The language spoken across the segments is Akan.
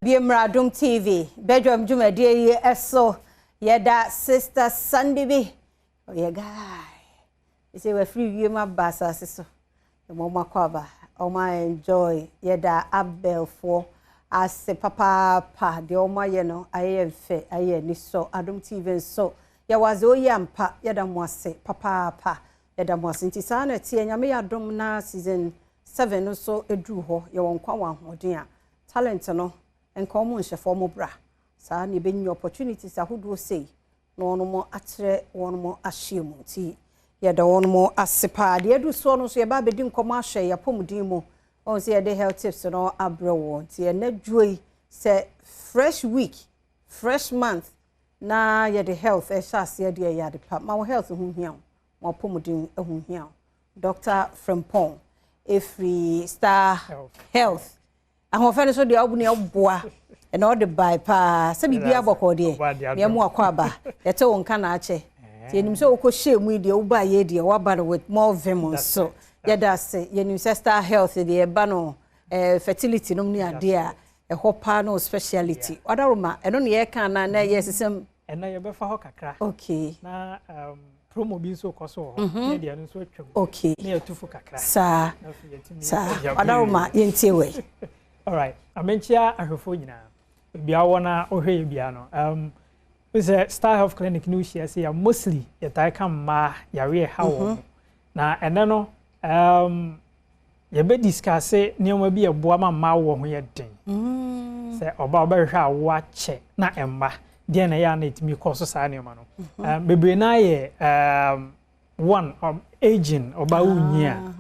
Biemra Adom TV bedwam dwumadie yi ɛso, yɛda Sister Sandy bi, ɔyɛ guy ɛsɛ wafiri wiem aba asase so. Ɛmɔ ɔmo akɔ aba, ɔmo enjoy. Yɛda Abelfoɔ ase papaapa. Deɛ ɔmo ayɛ no ayɛ fɛ, ayɛ ani sɔ. Adom TV nso yɛwɔ adze oyi ampa. Yɛda mo ase papaapa, yɛda mo ase. Nti saa na ɛteɛ. Nyame yɛ adom na season 7 nso eduru hɔ, yɛwɔ nkwa wɔ ahoɔden a talent no nka ɔmo nhyɛ fɔm bra saa na ebɛnya opportunities ahodoɔ sei na wɔn mo akyerɛ wɔn mo ahyia mu. Nti yɛda wɔn mo ase paa. Deɛ edu soɔ no nso, yɛba abɛdi nkɔmɔ ahyɛ yɛapɔmuden mu. Wɔn sɛ yɛde health tips no abrɛ wɔn. Nti ɛnɛ dwo yi sɛ fresh week, fresh month na yɛde health ɛhyɛ aseɛ. Deɛ yɛ ade pa ma wo health ho hia wo, ma apɔmuden ho hia wo. Dr Frempong efiri Star Health, ahoɔfɛ no so deɛ ɔbu ne ɔboa ɛna ɔde bae paa sɛ biribi abɔkɔ deɛ nea mu akɔ aba. Yɛte wo nka na akyɛ nti yɛnim sɛ wokɔ hyɛ mu yi deɛ, woba yɛ deɛ woaba no with more vim nso. Yɛda ase. Yɛnim sɛ Star Health deɛ, ɛba no fertility nom ne adeɛ a ɛhɔ paa no speciality ɔdaroma, ɛno ne yɛka na na yɛ sesɛm. Ɛnna yɛbɛfa hɔ kakra. Na promo bi nso kɔ so wɔ hɔ ne deɛ no nso atwam. Ne yɛtu fo kakra. Saa. Na afei yɛtumi saa adi agorɔ. Ɔdaroma, yɛntie wei. Alright, amenkyia ahwɛfoɔ nyinaa baabi a wɔwɔ na wohwɛ yɛ bia no, sɛ Star Health Clinic no wohyia sɛ yɛ mostly yɛtae ka mmaa yareɛ ha wɔ mo. Na ɛnɛ no yɛbɛdiscuss nneɛma bi a ɛboa ma mmaa wɔ ho yɛ den. Sɛ ɔbaa wobɛhwehwɛ awo akyɛ na ɛmma deɛ na ɛyɛ a na ɛtumi kɔ so saa nneɛma no bebree naa yɛ one, aging. Ɔbaa wonyi a,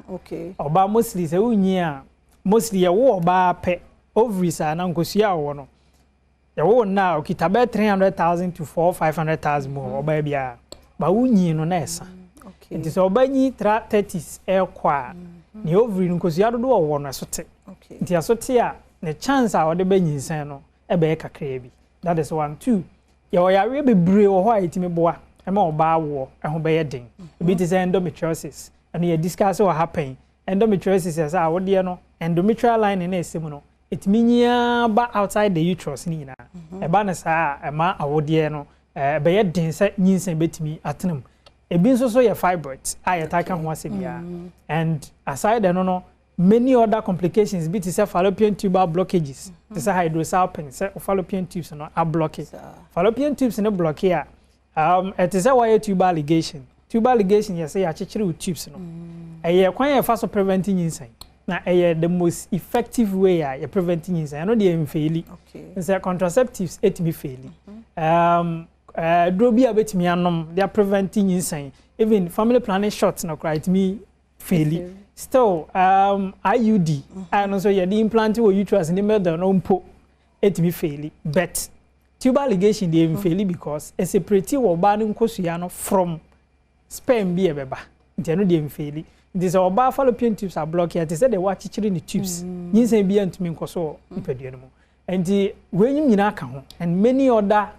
ɔbaa mostly sɛ wonyi a, mostly yɛwo ɔbaa pɛ, ovaries a na nkosua a ɔwɔ no, yɛwo nna a ɔkita bɛyɛ 300,000 to 4 500,000 mu hɔ ɔbaa biara ba wonyi no na ɛsa. Nti sɛ ɔbaa nyi tra 30s ɛrekɔ a, ne ovary no nkosua dodoɔ ɔwɔ no ɛso te. Nti ɛso te a, ne chance a ɔde bɛnyinsɛn no ɛbɛyɛ kakraa bi. That is one. Two, yɛwɔ yareɛ bebree wɔ hɔ a yɛtumi boa ɛma ɔbaa woɔ ɛho bɛyɛ den. Ebi te sɛ endometriosis. Ɛno yɛ discuss wɔ ha pɛn. Endometriosis yɛ sɛ awodeɛ no endometrial lining na ɛsɛ mu no ɛtumi nyiaa ba outside the uterus ne nyinaa. Ɛba no saa a, ɛma awodeɛ no ɛbɛyɛ den sɛ nyinsɛn bɛtumi atena mu. Ebi nso so yɛ fibroids a yɛtaa ka ho asɛm biara. And aside ɛno no, many other complications bi te sɛ fallopian tubal blockages, te sɛ hydrosalpinx, sɛ fallopian tubes no ablock. Fallopian tubes no block a, ɛte sɛ wɔyɛ tubal ligation. Tubal ligation yɛ sɛ yɛakyekyere wo tubes no. Ɛyɛ kwan yɛ fa so prevent nyinsɛn na ɛyɛ the most effective way a yɛ prevent nyinsɛn. Ɛno deɛ mfail. Sɛ contraceptives ɛtumi fail, duro bi a bɛtumi anom de prevent nyinsɛn, even family planning shots no koraa ɛtumi fail still. IUD a ɛno nso yɛde implant wɔ uterus ne middle no mpo ɛtumi fail, but tubal ligation deɛ mfail because ɛseparate wɔ ɔbaa no nkosua no from sperm bi ɛbɛba. Nti ɛno deɛ mfail. Nti sɛ ɔbaa fallopian tubes ablock a, te sɛ deɛ wakyekyere ne tubes, nyinsɛn bi ntumi nkɔ so wɔ nipadua no mu. Nti weinyim nyinaa ka ho and many other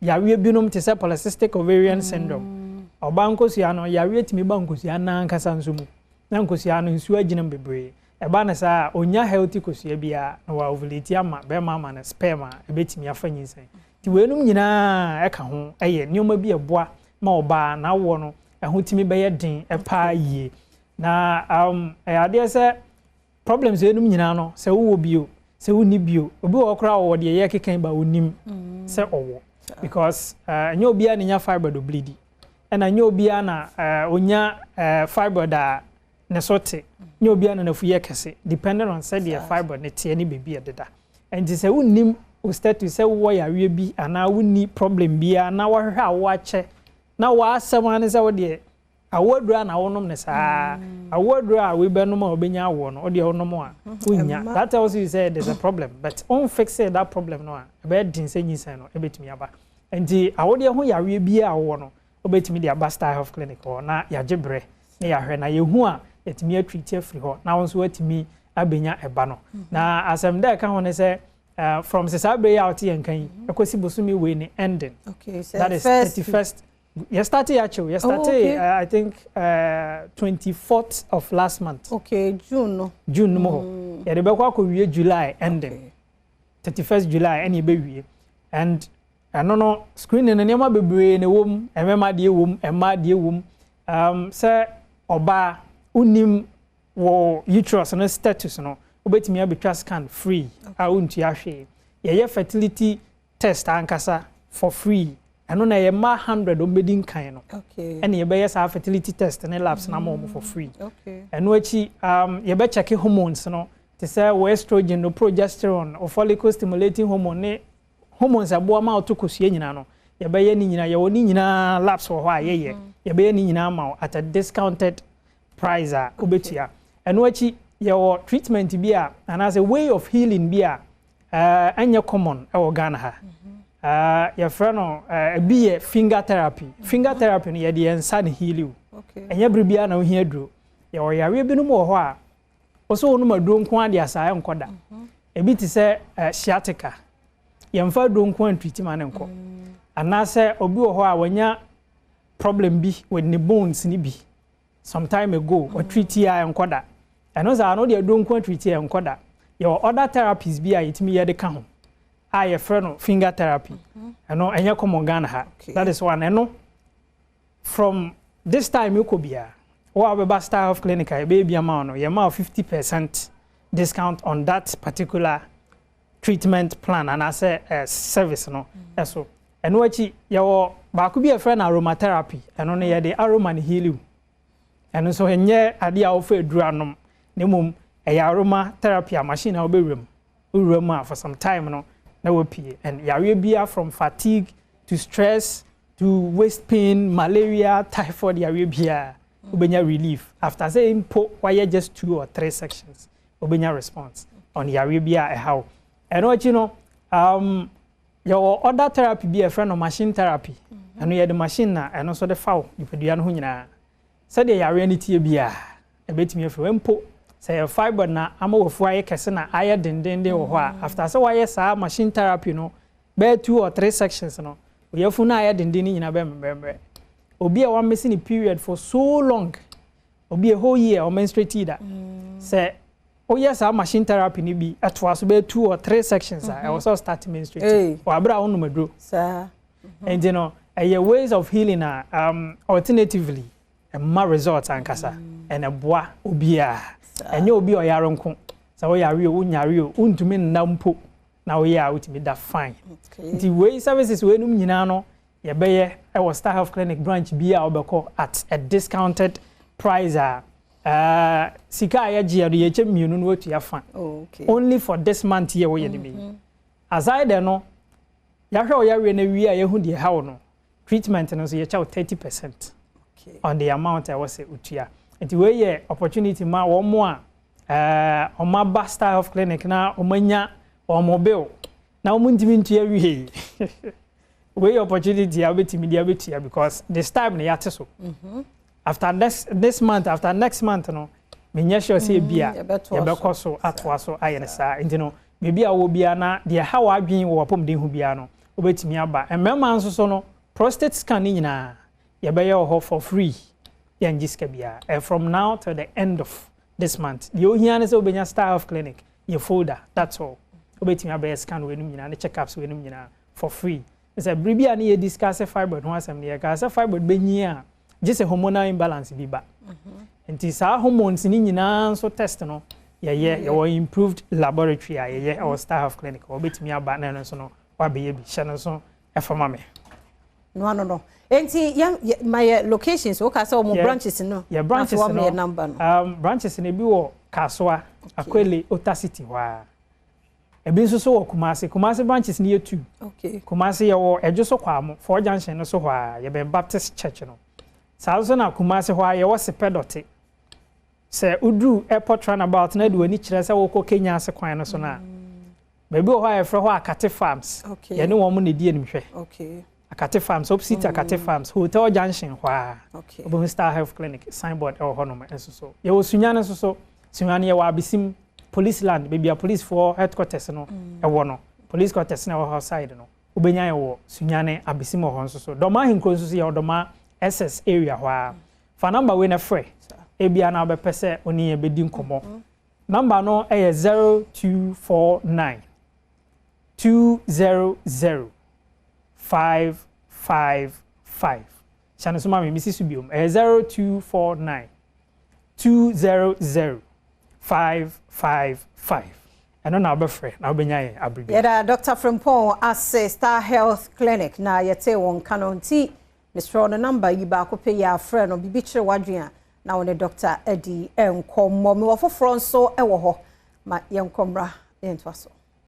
yareɛ binom te sɛ polycystic ovarian syndrome. Ɔbaa nkosua no yareɛ tumi ba nkosua n'ankasa nso mu na nkosua no nsuo agyina mu bebree. Ɛba no saa a, onya healthy kosua biara na wa ovulate ama bɛrima ama no sperm a ɛbɛtumi afa nyinsɛn. Nti weinom nyinaa ɛka ho ɛyɛ nneɛma bi a ɛboa ma ɔbaa n'awoɔ no ɛho tumi bɛyɛ den ɛpaa yie. Na ɛyɛ adeɛ sɛ problems weinom nyinaa no, sɛ wowɔ bio, sɛ wonni bio, obi wɔ hɔ koraa ɔwɔ deɛ yɛ keka ba onim sɛ ɔwɔ, because ɛnyɛ obiara na nya fibroid obleed, ɛna ɛnyɛ obiara na onya fibroid a ne so te, nyɛ obiara na n'afu yɛ kɛse, depending on sɛdeɛ fibroid ne teɛ ne beebi ɛdeda. Nti sɛ wonnim wo status, sɛ wowɔ yareɛ bi anaa wonni problem biara na wɔhwehwɛ a woakyɛ na w'asɛm ane sɛ wodeɛ awo aduro a na wonom ne saa awo aduro a wobɛnom a wobɛnya awoɔ no, wodeɛ wonom a wonya, that tells you say there's a problem, but wonfix that problem no a, ɛbɛyɛ den sɛ nyinsɛn no ɛbɛtumi aba. Nti awodeɛ ho yareɛ biara a wowɔ no, wobɛtumi de aba Star Health Clinic hɔ na yɛagye berɛ na yɛahwɛ na yɛhu a yɛtumi atreat afiri hɔ na wo nso watumi abɛnya ɛba no. Na asɛm dɛ ɛka ho ne sɛ from sɛ saa berɛ yi a wote yɛn nka yi ɛkɔsi bosome wei ne ending, so that is first 31st. Yɛ start yɛ akyɛw, yɛ start I think 24th of last month. Okay, June no. June no mu hɔ. Yɛde bɛkɔ akɔwie July ending. 31st July ɛna yɛbɛwie. And ɛno no, screening no, nneɛma bebree na ɛwɔ mu. Mmarima deɛ wɔ mu, mmaa deɛ wɔ mu. Sɛ ɔbaa wonim wɔ uterus no status no, wobɛtumi abɛtwa scan free a wontua hwee. Yɛyɛ fertility test ankasa for free. Ɛno na ɛyɛ mmaa 100 ɔmbɛdi nkan no ɛna yɛbɛyɛ saa fertility test ne labs na ama wɔn for free. Ɛno akyi, yɛbɛkyɛke hormones no, te sɛ wɔ estrogen no, progesterone, o follicle stimulating hormone ne hormones aboa ma woto kosua nyinaa no. Yɛbɛyɛ ne nyinaa. Yɛwɔ ne nyinaa labs wɔ hɔ a yɛyɛ. Yɛbɛyɛ ne nyinaa ma wo at a discounted price a wobɛtua. Ɛno akyi, yɛwɔ treatment bi a anaasɛ way of healing bi a ɛnyɛ common ɛwɔ Ghana ha. Yɛfrɛ no ebi yɛ finger therapy. Finger therapy no, yɛde yɛn nsa ne heal wo. Ɛnyɛ bere biara na wohia duro. Yɛwɔ yareɛ binom wɔ hɔ a wɔsɛ wɔnom aduro nko ade asa ɛnkɔ da. Ebi te sɛ sciatica, yɛmfa aduro nko antreat ma ne nkɔ. Anaasɛ obi wɔ hɔ a wanya problem bi with ne bones ne bi some time ago, ɔtreat a ɛnkɔ da. Ɛno saa no, wode aduro nko atreat a ɛnkɔ da. Yɛwɔ other therapies bi a yɛtumi yɛde ka ho a yɛfrɛ no finger therapy. Ɛno ɛnyɛ common Ghana ha. That is one. Ɛno, from this time kɔ biara, wo a wobɛba Star Health Clinic a yɛbɛyɛ bi ama wo no, yɛma wo 50% discount on that particular treatment plan anaasɛ service no. Ɛso ɛno akyi, yɛwɔ baako bi a yɛfrɛ no aromatherapy. Ɛno no, yɛde aroma no heal wo. Ɛno nso ɛnyɛ adeɛ a wofa aduru anom, na mmom ɛyɛ aromatherapy a machine a wobɛwura mu, wowura mu a, for some time no na wapue. And yareɛ biara, from fatigue to stress to waist pain, malaria, typhoid, yareɛ biara wobɛnya relief after sɛ mpo wayɛ just two or three sections, wobɛnya response on yareɛ biara ɛha wo. Ɛno akyi no, yɛwɔ other therapy bi a yɛfrɛ no machine therapy. Ɛno yɛde machine na ɛno nso de fa wo nipadua no ho nyinaa. Sɛdeɛ yareɛ no tie biara, ɛbɛtumi afiri hɔ. Mpo sɛ yɛ fibroid na ama wafu ayɛ kɛse na ayɛ dendenden wɔ hɔ a, after sɛ wayɛ saa machine therapy no bɛyɛ two or three sections no, oyɛfu no ayɛ denden no nyinaa bɛyɛ mmerɛmmerɛ. Obi a wamesi ne period for so long, obi a whole year ɔmenstruate da, sɛ woyɛ saa machine therapy no bi ɛtoa so bɛyɛ two or three sections a, ɛwɔ sɛ start menstruate wɔ abere a wonom aduro. Nti no, ɛyɛ ways of healing a alternatively ɛma results ankasa, ɛna ɛboa obiara. Ɛnyɛ obi a ɔyare nko. Sɛ woyare o, wonyare o, wontumi nna mpo na woyɛ a, wotumi da fine. Nti wei services wei nom nyinaa no, yɛbɛyɛ ɛwɔ Star Health Clinic branch bi a wobɛkɔ at a discounted price a sika a yɛgye no, yɛkyɛ mmienu no, watua fa. Only for this month yɛ wɔyɛ no mi. Aside dɛ no, yɛahwɛ wo yareɛ no awie a, yɛhu deɛ ɛha wo no, treatment no nso yɛkyɛ wo 30% on the amount a ɛwɔ sɛ wotua. Nti wei yɛ opportunity ma wɔn mo a wɔn aba Star Health Clinic na wɔn anya wɔn bill na wɔn ntumi ntua wie. Wei yɛ opportunity a wobɛtumi de abɛtua, because this time no yɛate so. After this month, after next month no, menyɛ sure sɛ ebi a yɛbɛkɔ so atoa so ayɛ no saa. Nti no, baabi a wɔ biara na deɛ ha w'adwene wɔ w'apɔmuden ho biara no, wobɛtumi aba. Mmarima nso so no, prostate scan ne nyinaa yɛbɛyɛ wɔ hɔ for free, yɛngye sika biara. From now till the end of this month, deɛ ohia ne sɛ wobɛnya Star Health Clinic yɛ folder, that's all. Wobɛtumi abɛyɛ scan wɔ enum nyinaa ne check-ups wɔ enum nyinaa for free. Sɛ bere bi a ne yɛ discuss fibroid ho asɛm no, yɛka sɛ fibroid bɛnyi a, gye sɛ hormonal imbalance bi ba. Nti saa hormones ne nyinaa nso test no, yɛyɛ. Yɛwɔ improved laboratory a yɛyɛ ɛwɔ Star Health Clinic. Wɔbɛtumi aba na ɛno nso no wabɛyɛ bi. Hyɛ no nso ɛfa ma me. No, enti yɛn ma yɛ locations, woka sɛ wɔn branches no. Yɛ branches no, yɛ number no. Branches no, ebi wɔ Kasoa, Akwele Ota City hɔ a. Ebi nso so wɔ Kumase. Kumase branches no yɛ two. Kumase yɛwɔ Ɛdwo so Kwamo Four Junction no so hɔ a, yɛbɛn Baptist Church no. Saa nso na Kumase hɔ a yɛwɔ Sepɛ Dɔte. Sɛ woduru airport roundabout na de w'ani kyerɛ sɛ wokɔ Kenya ase kwan no so no a, baabi wɔ hɔ a yɛfrɛ hɔ Akate Farms. Yɛne wɔn na ɛdi animhwɛ. Akate Farms, opposite Akate Farms Hotel Junction hɔ a, wobɛhu Star Health Clinic signboard ɛwɔ hɔnom nso so. Yɛwɔ Sunyane nso so. Sunyane yɛwɔ Abesim Police Land, baabi a policefoɔ headquarters no ɛwɔ no, police quarters no ɛwɔ hɔ side no, wobɛnya yɛ wɔ Sunyane Abesim wɔ hɔ nso so. Dɔma Ahenkuro nso so, yɛwɔ Dɔma SS area hɔ a. Fa number wei na frɛ, ebia na wobɛpɛ sɛ wo ne yɛn bɛdi nkɔmmɔ. Number no yɛ 0249. 200 555. Hyɛ no so ma me, mesi so biom. Ɛyɛ 0249 200 555. Ɛno na wobɛfrɛ na wobɛnya yɛn abere bi. Yɛda Dr. Frimpong ase, Star Health Clinic na yɛte wɔn ka no, nti mesrɛ no, number yi baako pɛ yɛ afrɛ no, biribi kyerɛ w'adwene a, na wo ne doctor adi nkɔmmɔ. Mewɔ foforɔ nso wɔ hɔ, ma yɛnkɔ mmra, yɛntoa so.